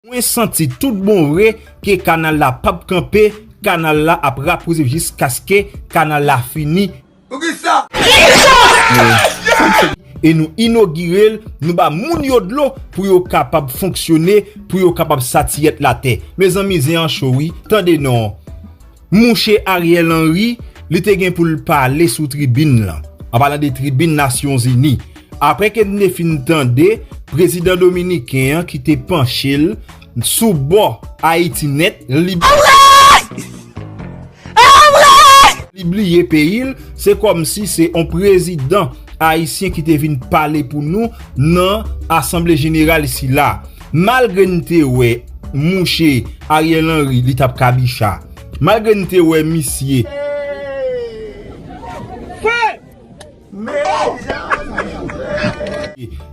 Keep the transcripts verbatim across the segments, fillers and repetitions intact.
Mwen santi tout bon vre ke kanal la p ap kanpe, kanal la ap rapousiv jiskaske kanal la fini. Poukisa? E nou inogire l, nou ba moun yo dlo pou yo kapab fonksyone, pou yo kapab satiyèt latè. Mezanmi, zen an cho wi, tande non. Mouche Ariel Henry, li te gen pou l pale sou tribin lan. An palan de tribin Nasyonzini. Apre ke n te fin tande prezidan dominiken an ki te panche l sou bò Ayiti nèt, li, li bliye peyi l, se kòmsi se yon prezidan ayisyen ki te vin pale pou nou nan asanble jeneral sila. Malgre n te wè mouche Ariel Henry, li t ap kabicha. Malgre n te wè misye,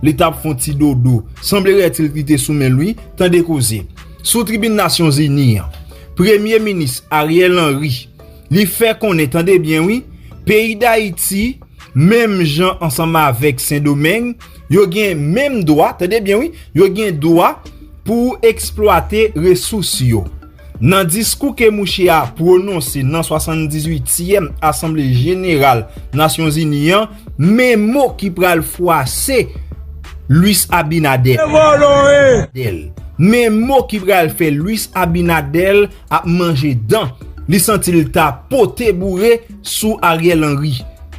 li t ap fon ti dodo. Sanblerètil li te sou men l wi. Tande koze. Sou tribin Nasyonzini an, Premye Minis Ariel Henry, li fè konnen, tande byen wi, peyi Dayiti, menm jan ansanm avèk Sendomeng, yo gen menm dwa, tande byen wi, yo gen dwa pou eksplwate resous yo. Nan diskou ke mouche a pwononse nan swasanndizwityèm Asanble Jeneral Nasyonzini an, men mo ki pral fwase Luis Abinader. Men mo ki pral fè Luis Abinader ap manje dan. Li santi l ta pote boure sou Ariel Henry.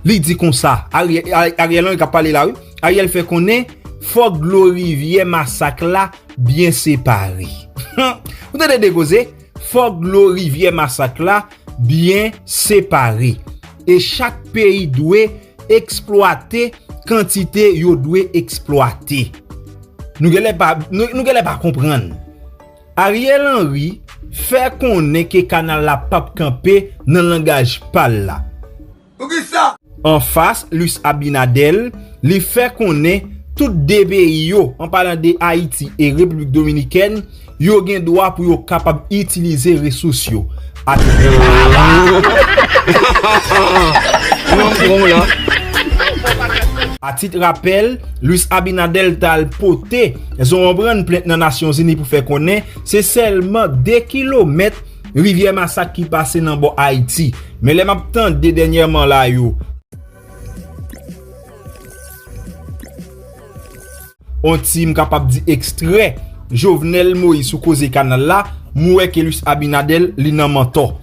Li di konsa, Ariel, Ariel Henry k ap pale la wi. Ariel fè konnen fòk dlo rivyè Masak la byen separe. Ou tande de koze? Fòk dlo rivyè Masak la byen separe. E chak peyi dwe eksplwate kantite yo dwe eksplwate. Nou genlè pa, nou, nou genlè pa konprann. Ariel Henry fè konnen ke kanal la p ap kanpe nan langaj pa l la. Poukisa? Anfas Luis Abinader, li fè konnen tout de peyi yo, an palan de Ayiti e Repiblik Dominikèn, yo gen dwa pou yo kapab itilize resous yo. Atik, atik rapèl, Luis Abinader t al pote, èske w konprann, plent nan Nasyonzini pou fè konnen se sèlman de kilomèt rivyè Masak ki pase nan bò Ayiti. Men lè m ap tande dènyèman la yo, on ti, m kapab di, ekstrè Jovenel Moïse sou koze kanal la, m wè ke Luis Abinader li nan mantò.